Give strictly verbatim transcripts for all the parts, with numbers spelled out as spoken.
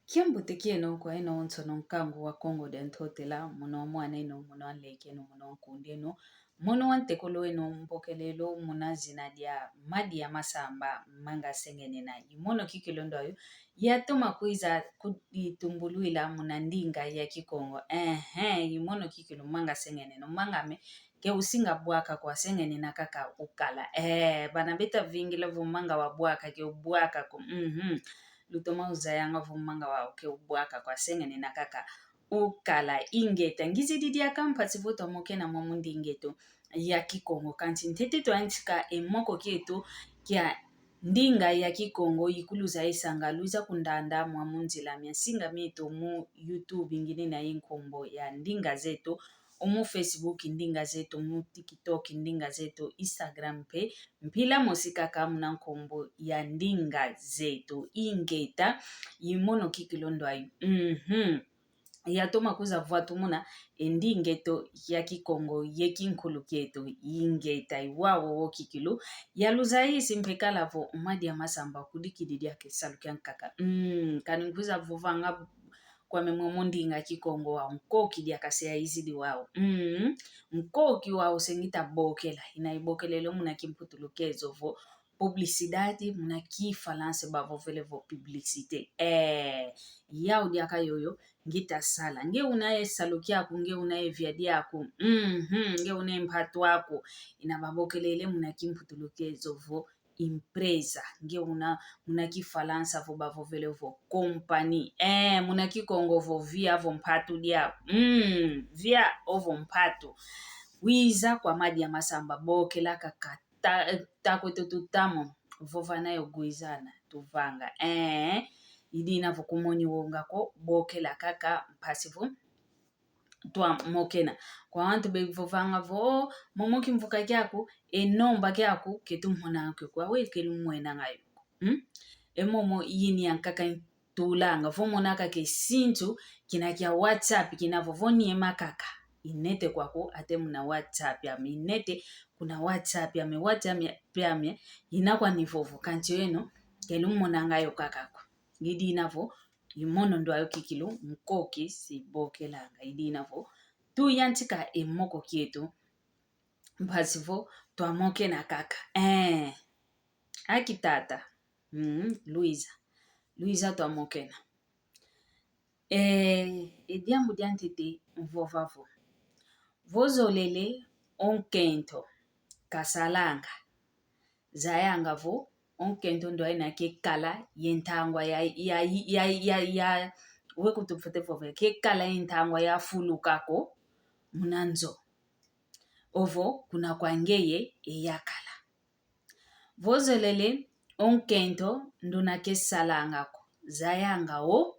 Kiambote kieno kwa eno onsono nkangu wa Kongo dia Ntotela, mono wa mwana eno, mono wa nleke eno, mono wa nkundi eno, mono wa ntekolo eno, mbokelelo muna zina dia Madi ya Masamba, manga sengenena. I mono kikilu ndwayo yatoma kwiza kuditumbulwila muna ndinga ya Kikongo. Ehe, i mono kikilu manga sengenena. Manga me ke usinga bwaka ko, sengenena kaka ukala. Eh, bana beta vingila vo manga wa bwaka ke ubwaka ko. Mhm. Lutoma uzayanga vo manga wa ke ubwaka ko, sengenena kaka ukala. Ingeta, ngizidi diaka mpasi vo twamokena mwa mu ndinga eto ya Kikongo. Kansi ntete twantika e moko kieto kia ndinga ya Kikongo, ikuluza isanga luiza kundanda mwa mu nzila mia nsinga mieto mu YouTube, ngina ye nkombo ya ndinga zeto, o mu Facebook ndinga zeto, mu TikTok ndinga zeto, Instagram mpe mpila mosi kaka muna nkombo ya ndinga zeto. Ingeta, i mono kikilu ndwayo. Mhm. Yatoma kwiza vwatumuna e ndinga eto ya Kikongo ye kinkulu kieto. Ingeta, i wau wo kikilu yaluzayisi mpe kala vo Madi ya Masamba kudikidi diaka e salu kiankaka. Mm, kani nkwiza vovanga kwame mwa mu ndinga Kikongo wau, nkoki diaka se yaizidi wau. Mm, nkoki wau se ngita bokela, ina ibokelelo muna kimputulukezo vo publicidade, muna Kifalansa bavovele vo publicité. Eh, yau diaka yoyo ngita sala. Nge una e salu kiaku, nge una e via diaku, mhm, nge una e mpatu aku, ina babokelele muna kimputulukezo vo empresa, nge una, muna Kifalansa vo bavovele vo compagnie. Eh, muna Kikongo vo via vo mpatu diaku. Mm, via ovo mpatu. Wiza kwa Madi ya Masamba, bokela kaka ta-, ta kweto tutamo, vova nayo, gwizana, tuvanga. Eh, i dina vo kumoni wonga ko, bokela kaka mpasi vo twamokena. Kwa wantu bevovanga vo, momo kimvuka kiaku, e nomba kiaku, ke tumona ko kwa we, ke lumwena ngayo. Hmm? E momo yini yankaka tulanga, vo mona kaka e sintu kina kia WhatsApp, kina vo, vo niema kaka. Inete kwaku, ate muna WhatsApp ame, inete kuna WhatsApp ame, WhatsApp ame, ina kwani vovo, kansi eno ke lumona ngayo kaka ko. I dina vo, i mono ndwayo kikilu, nkoki si bokelanga. I dina vo tuyantika e moko kieto, mpasi vo twamokena kaka. Eh, aki tata. Mm, Luiza. Luiza, twamokena. Eh, e diambu diantete mvova vo, vo zolele o nkento kasalanga, zayanga vo o nkento ndwayo ina kekala ye ntangwa ya, ya, ya, ya, ya, we kutufete vovela, kekala ye ntangwa ya fuluka ko muna nzo. Ovo kuna kwa ngeye e yakala. Vo zolele o nkento nduna kesalanga ko, zayanga o,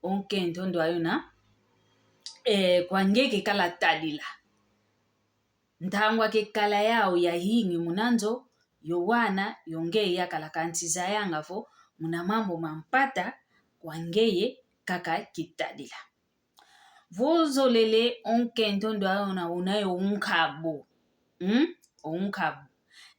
o nkento ndwayo una, eh, kwa nge kekala tadila. Ntangwa kekala yau yahingi muna nzo, yo wana, yo ngeye yakala, kansi zayanga vo muna mambu ma mpata, kwa ngeye kaka kitadila. Vo zolele o nkento ndwayo una, una ye unkabu. Hmm? Unkabu.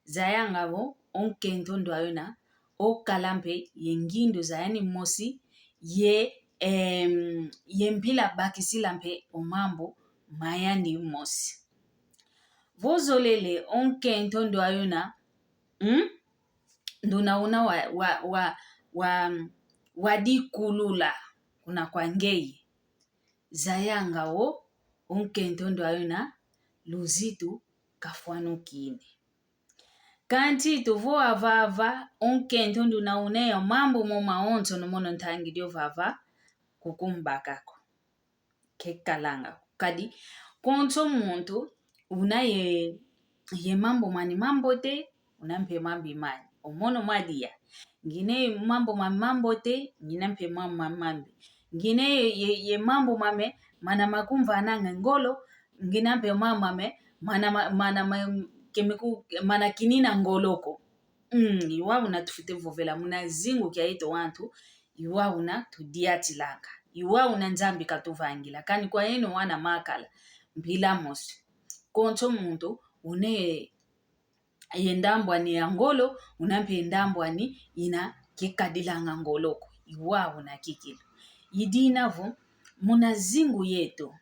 Zayanga vo o nkento ndwayo una okala mpe ye ngindu zayandi mosi, ye, em, ye mpila bakisila mpe o mambu mayandi mosi. Vo zolele o nkento ndwayo una, hmm? Nduna una wa, wa, wa, wa, wadikulula kuna kwa ngeye. Zayanga o, o nkento ndwayo una luzitu kafwanukini. Kansi tu vo vava, o nkento nduna una ye mambu mo mawonsono mono ntangidi o vava, kukumbaka ko. Kekalanga ko. Kadi konso muntu una ye, ye mambu mani mambote, una mpe mambi mani. O mono Madia. Ngina ye mambu mami mambote, ngina mpe mambu mami mambi. Ngina ye, ye, ye mambu mame, mana makumvananga ngolo, ngina mpe mambu mame, mana ma-, mana ma-, kemiku, mana kinina ngolo ko. Mm, i wau una tufwete vovela muna zingu kia yeto wantu, i wau una tudiatilanga. I wau una Nzambi katuvangila. Kani kwa yeno wana makala, mpila mosi. Konso muntu una ye ndambwani ya ngolo, una mpe ndambwani ina kekadilanga ngolo ko. I wau una kikilu. Idina vo, muna zingu yeto,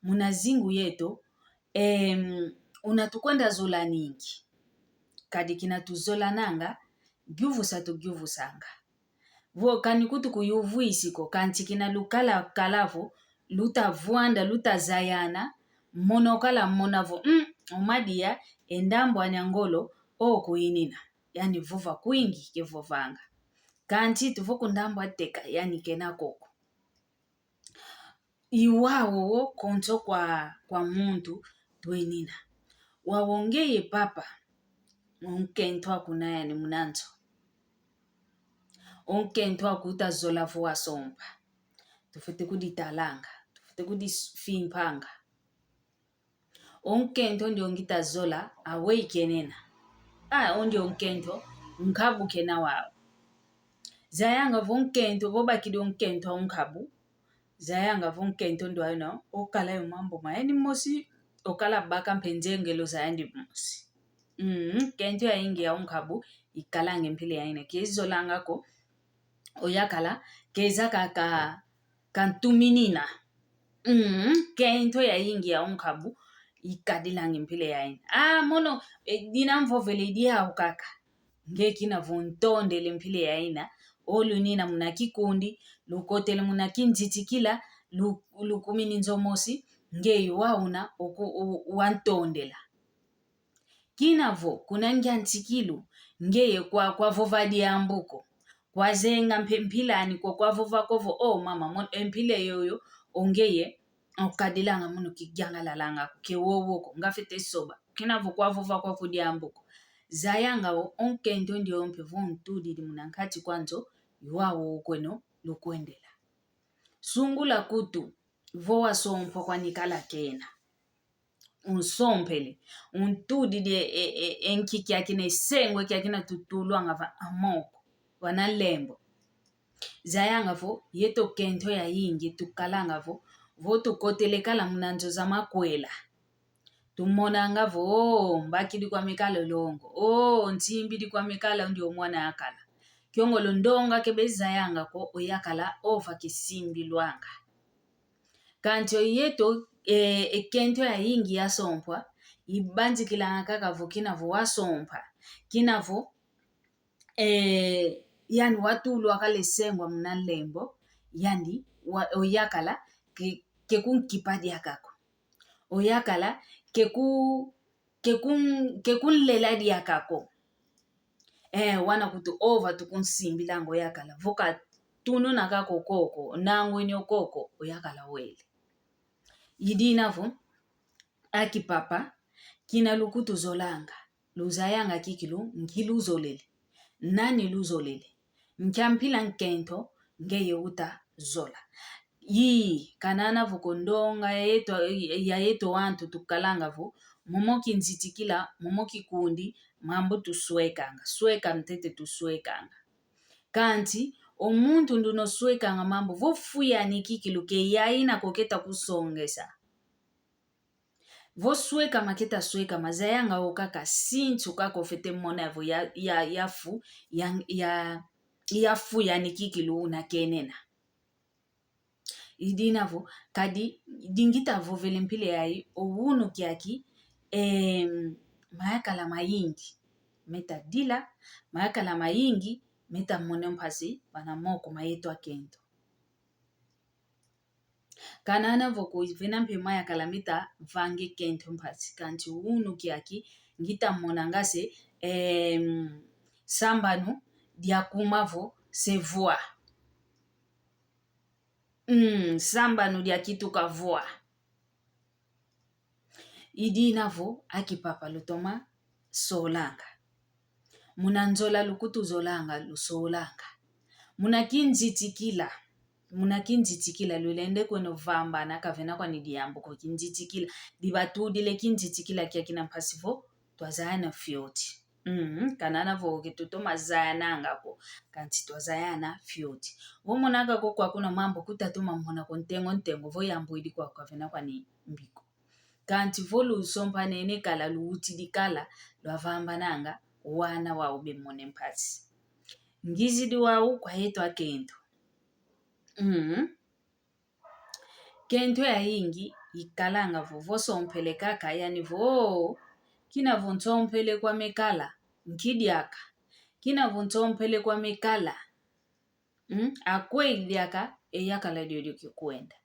muna zingu yeto, em, una tukwenda zola ningi. Kadi kina tuzolananga, gyuvusa tugyuvusanga. Vo kani kutu kuyuvwisi ko, kansi kina lukala kala vo, luta vwanda, luta zayana, mono kala mona vo, mm, o madia, e ndambu anya ngolo, o kwinina. Yani vova kwingi kevovanga. Kansi tuvo ku ndambu ateka, yani kena koko. I wau wo konso kwa, kwa muntu twenina. Wau ngeye papa, o nkento aku na yani muna nzo. O nkento aku uta zola vo wasompa. Tufwete kuditalanga, tufwete kudifimpanga. O nkento ndioyo ngita zola, aweyi kenena. A, o ndioyo nkento, nkabu kena wau. Zayanga vo nkento, vo bakidi o nkento a unkabu. Zayanga vo nkento ndioyo na, okala yo mambu mayandi mosi, okala baka mpe nzengelo zayandi mosi. Mm, nkento yayingi ya unkabu, ikalangi mpila yayina. Kezolanga ko, oyakala, keza ka, ka, kantuminina. Mm, nkento yayingi ya unkabu, ikadilangi mpila yayina. A, mono, e, dina mvovele diau kaka. Nge kina vo ntondele mpila yayina, o lunina muna kikundi, lukotele muna kinzitikila, lu-, lukumini nzo mosi, nge i wau una oku-, u-, wantondela. Kina vo, kuna ngia nsikilu, ngeye kwa, kwavova diambu ko. Kwazenga mpe mpila ani ko kwavova ko vo, o mama, mon-, e mpila yoyo, o ngeye, okadilanga munu kigiangalalanga ko, ke wowo ko, ngafete soba. Kina vo kwavova kwaku diambu ko. Zayanga vo, o nkento ndioyo mpe vo ntudidi muna nkati kwa nzo, i wau okweno lukwendela. Sungula kutu, vo wasompwa kwani kala kena. Unsompele, untudidi e, e, e, e nki kiakina, e sengwe kiakina tutulwanga va amoko, vana lembo. Zayanga vo, yeto kento yayingi tukalanga vo, vo tukotele kala muna nzo za makwela. Tumonanga vo, o, mbakidi kwame kala longo, o, nsimbidi kwame kala, o ndioyo mwana yakala. Kiongolo ndonga kebe zayanga ko, oyakala ova kisimbilwanga. Kansi oyeto, e, e kento yayingi yasompwa, ibanzikilanga kaka vo kina vo wasompa, kina vo, e, yani watulwa kala e sengwa muna lembo, yani wa-, oyakala ke, ke kunkipa diaka ko. Oyakala ke ku-, ke kun-, ke kunlela diaka ko. E, wana kutu ova tukunsimbilanga oyakala. Vo katununa kako koko, nangweni okoko, oyakala wele. Idina vo, aki papa, kina lukutuzolanga, luzayanga kikilu, nki luzolele, nani luzolele, nkia mpila nkento, ngeye uta zola. Yi, kanana vo ko ndonga ya yeto, ya yeto wantu tukalanga vo, momo kinzitikila, momo kikundi, mambu tuswekanga, sweka ntete tuswekanga. Kansi, o muntu nduna oswekanga mambu, vo fu yani kikilu ke yayina ko keta kusongesa. Vo swekama keta swekama, zayanga o kaka sinsu kaka ofete mona vo ya, ya, ya fu, ya, ya, ya fu yani kikilu una kenena. Idina vo, kadi, dingita vovele mpila yayi, o unu kiaki, em, mayakala mayingi meta dila, mayakala mayingi meta mona mpasi, vana moko ma yeto akento. Kanana vo kuvena mpe mayakala meta vanga e kento mpasi, kansi unu kiaki, ngita monanga se, em, sambanu dia kuma vo se vwa. Mm, sambanu dia kituka vwa. Idina vo, aki papa lutoma solanga. Muna nzola lukutuzolanga, lusolanga. Muna kinzitikila. Muna kinzitikila, lulenda kweno vambana kavena kwani diambu ko kinzitikila. Dibatudile kinzitikila kiakina mpasi vo, twazayana fioti. Mm, kanana vo ke tutoma zayananga ko, kansi twazayana fioti. Vo monaka ko kwakuna mambu kutatoma mona ko ntengo ntengo, vo yambwidi kwaku kavena kwani mbi ko. Kansi vo lusompanene kala, luwutidi kala, lwavambananga, wana wau bemone mpasi. Ngizidi wau kwa yeto akento. Mm. Kento yayingi ikalanga vo, vo sompele kaka, yani vo, kina vo nsompele kwa mekala, nki diaka. Kina vo nsompele kwa mekala. Mm? Akwe diaka, e yakala diodio kikwenda.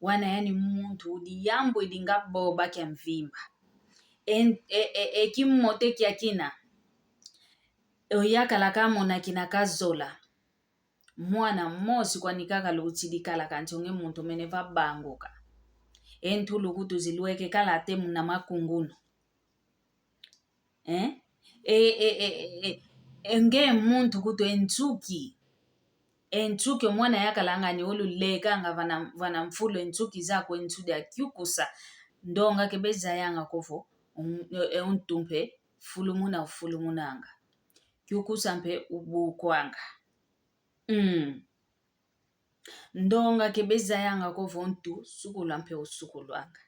Wana yani muntu udi yambwidi nga boba kia mvimba. E, e, e, e kimote kia kina. O yakala kamona kina kazola. Mwana mosi kwani kaka lutidi kala kansi o nge muntu mene va banguka. E ntulu kutu zilweke kala te muna makungunu. Eh? E, e, e, e, e, e, nge muntu kutu e nsuki. E nsuki o mwana yakala ngani olulekanga vana, vana mfulu e nsuki zaku e nsu dia kiukusa. Ndonga kebe zayanga ko vo, un-, e, e, untu mpe, fulumuna ufulumunanga. Kiukusa mpe ubukwanga. Mm. Ndonga kebe zayanga ko vo ntu sukula mpe usukulwanga.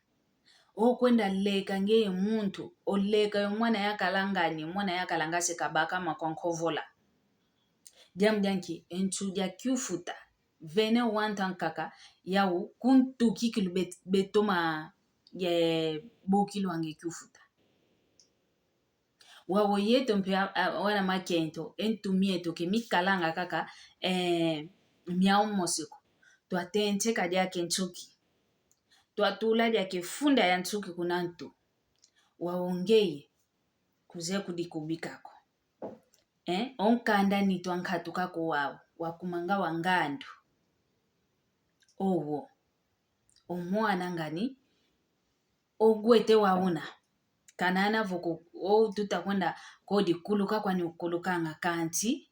O kwenda leka ngeye muntu, oleka yo mwana yakala ngani, mwana yakala nga se kabaka makwa nkovola. Diambu dia nki, e nsu dia kiufuta. Vene wanta nkaka, yau kuntuki kilu bet-, betoma ye bukilwange kiufuta. Wau yeto mpe a, a, wana makento, e ntu mieto ke mikalanga kaka, eh, miau mosi ko. Twatenteka diaka e nsuki. Twatula diaka e funda ya nsuki kuna ntu. Wau ngeye, kuze kudikubika ko. Eh, o nkanda nitu a nkatu kaka wau, wakumanga wa ngandu. Owo. O mwana ngani, ogwete wauna. Kana ana vo ko, o tuta kwenda kodi kuluka kwani ukulukanga kansi.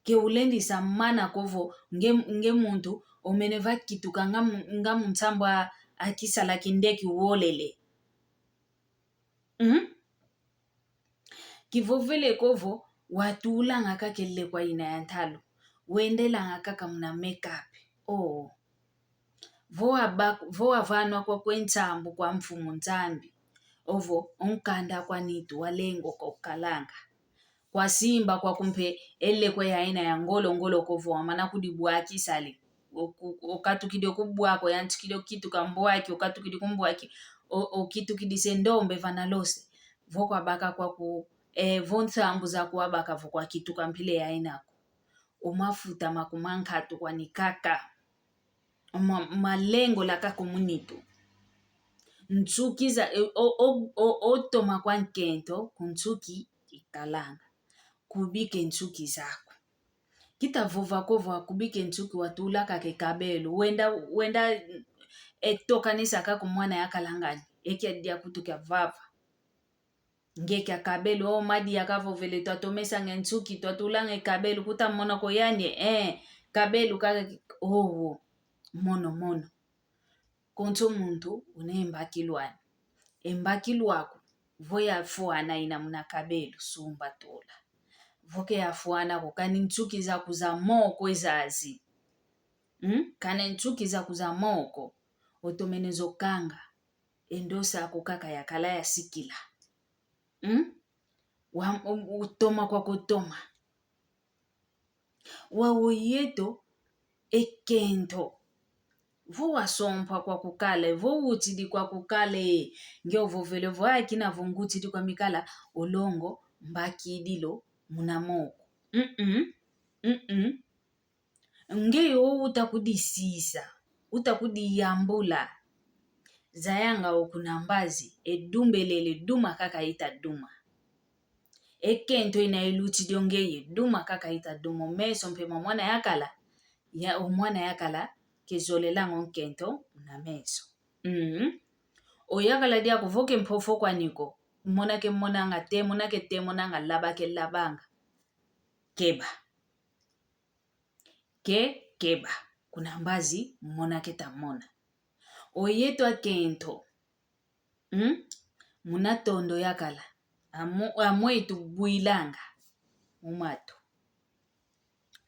Ke ulendisa mana ko vo nge, nge muntu omene va kituka nga mu-, nga mu nsambwa a kisala kindeki wolele. Mm? Kivovele ko vo watulanga kaka e lekwa ina ya ntalu. Wendelanga kaka muna make-up. Oh. Vo waba-, vo wavanwa kwa kwe nsambu kwa Mfumu Nzambi. Ovo o nkanda kwa nitu walengo ko kalanga. Kwasimba kwaku mpe e lekwa ya ina ya ngolo ngolo ko vo wamana kudibwakisa le. Oku-, okatukidi okubwaka, oyantikidi okituka mbwaki, okatukidi kumbwaki, o-, okitukidi se ndombe vana lose. Vo kwabaka kwaku, eh, vo nsambu zaku wabaka vo kwakituka mpila ya ina ko. O mafuta maku mankatu kwani kaka. Ma-, malengola kaka mu nitu. Nsuki za, o, o, o, o toma kwa nkento, ku nsuki ikalanga. Kubika e nsuki zaku. Kita vova ko vo wakubika e nsuki watula kaka e kabelo. Wenda, wenda, e tokanisa kaka mwana yakala ngani. E kia dia kutu kia vava. Nge kia kabelo, o madi yakavovele, twatomesanga e nsuki, twatulanga e kabelo, kuta mona ko yani, eh, kabelo kaka ki-, owo, mono, mono. Konso muntu una e mbakilu ani. E mbakilu aku, vo yafwana ina muna kabelo, sumba tula. Vo ke yafwana ko, kani nsuki zaku za moko e zazi. Hmm? Kani nsuki zaku za moko, otomene zo kanga. E ndosi aku kaka yakala yasikila. Hmm? Wa, u-, utoma kwaku toma. Wau yeto e kento. Vo wasompwa kwaku kala, vo utidi kwaku kala, nge ovovele vo akina vo ngutidi kwa mikala, olongo mbakidilo muna moko. Mm-mm. Mm-mm. Nge o uta kudisisa, uta kudiyambula. Zayanga o kuna mbazi, e dumbelele duma kaka ita duma. E kento ina ilutidi o ngeye, duma kaka ita duma. O meso mpe ma mwana yakala, ya o mwana yakala, ke zolelanga o nkento muna meso. Mm. O yakala diaku vo ke mpofo kwani ko, mona ke monanga te, mona ke te monanga, laba ke labanga. Keba. Ke, keba, kuna mbazi, mona keta mona. O yeto akento, hmm? Muna tondo yakala, amo, amwe itubwilanga, mu matu.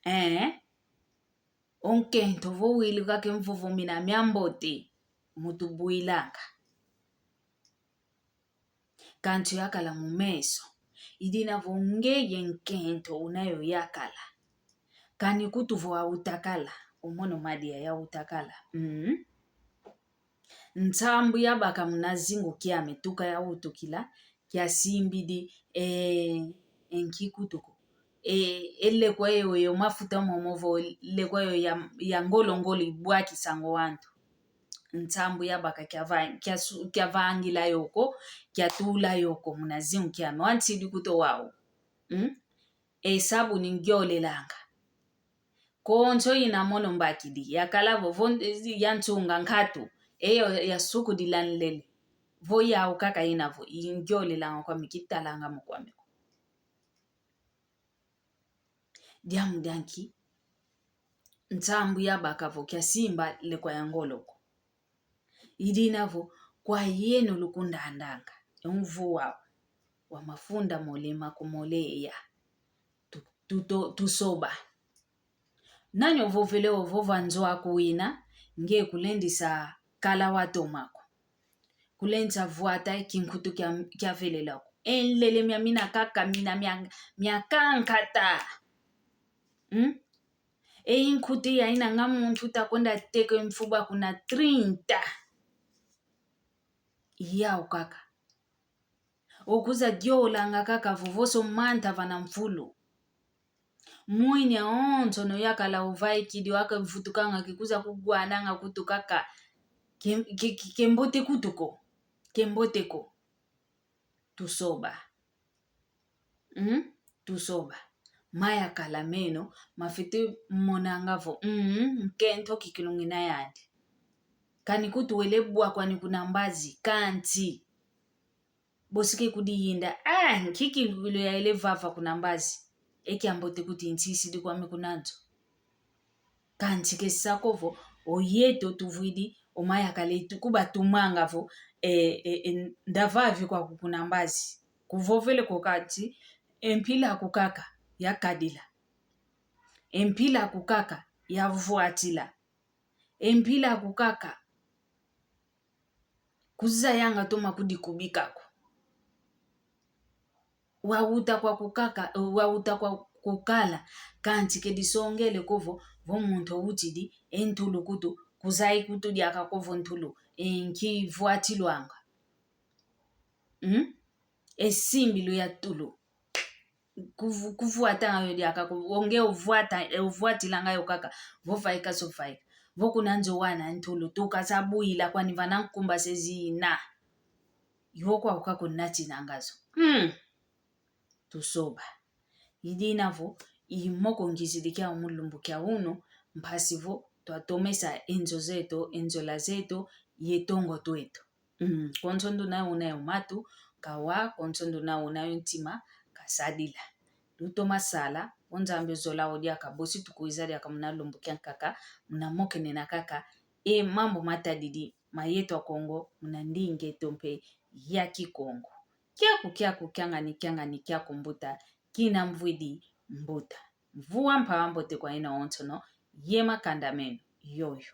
Eh? O nkento vo wiluka ke mvovo mina miambote, mutubwilanga. Kansi yakala mu meso. Idina vo ngeye nkento una yo yakala. Kani kutu vo autakala. Omono madia ya utakala. Mm. Nsambu yabaka muna zingu kiame tuka ya utukila, kiasimbidi, eh, e nki kutu ko. Eh, e lekwa yo, yo mafuta momo vo lekwa yo ya, ya ngolo ngolo ibwakisa ngo wantu. Nsambu yabaka kiava-, kiasu-, kiavangila yo ko, kiatula yo ko muna zingu kiame. Wansidi kutu wau. Mm? E sabuni ngiolelanga. Konso ina mono mbakidi, yakala vo, vo, ya nsunga nkatu, e yo yasukudila nlele. Vo yau kaka ina vo, i ngiolelanga kwame, kitalanga mo kwame ko. Diamu dia nki, nsambu yabaka vo kiasimba lekwa ya ngolo ko. Idina vo, kwa yeno lukundandanga, e umvu wau, wa mafunda mole makumoleya. Tu-, tuto-, tusoba. Nani ovovele ovova nzo aku wina, nge kulendisa kala watoma ko. Kulendisa vwata e kinkutu kia, kiavelela ko. E nlele mia mina kaka mina mia, mia kankata. Hmm? E inkutu ya ina nga muntu takwenda teka e mfuba kuna trinta. Yau kaka. Okuza diolanga kaka vovoso manta vana mfulu. Mwini awonso no yakala uvaikidi waka vutukanga kikuza kugwananga kutu kaka. Ke, ke, ke, kembote kutu ko. Kembote ko. Tusoba. Mm? Tusoba. Mayakala meno, mafwete monanga vo, mm, nkento kikilungi na yandi. Kani kutu wele bwa kwani kuna mbazi, kanti. Bosi ke kudiyinda, ah, nki kilukilo yaele vava kuna mbazi. E kiambote kuti ntisidi kwame kuna nzo. Kanti ke sako vo, oyeto tuvwidi, omayakala etu kubatumanga vo, e, e, e, ndavavi kwaku kuna mbazi. Kuvovele ko kanti, e mpila aku kaka yakadila. E mpila aku kaka yavwatila. E mpila aku kaka kuzayanga toma kudikubika ko. Wawuta kwaku kaka, wawuta kwaku kala, kanti ke disongele ko vo, vo muntu owutidi, e ntulu kutu, kuzayi kutu diaka ko vo ntulu, e nki vwatilwanga. Hmm? E simbilu ya tulu. Kuvu-, kuvwatanga yo diaka ko, onge ovwata, e ovwatilanga yo kaka, vo vaika so vaika. Vo kuna nzo wana ntulu, tuka zabwila kwani vana nkumba se zina. Yo kwa uka kunatinanga zo. Hmm. Tusoba. Idina vo, i moko ngizidi kiau mu lumbu kia unu, mpasi vo, twatomesa e nzo zeto, e nzola zeto, ye tongo tweto. Mm, konso nduna una yo matu, kawa, konso nduna una yo ntima, kasadila. Lutoma sala, o Nzambi ozola o diaka, bosi tukwiza diaka muna lumbu kiankaka, muna mokenena kaka, e mambu matadidi ma yeto a Kongo, muna ndinga eto mpe ya Kikongo. Kiaku, kiaku, kiangani, kiangani, kiaku mbuta, kina mvwidi mbuta. Mvua mpambote kwa yeno awonsono, ye makanda meno, yoyo.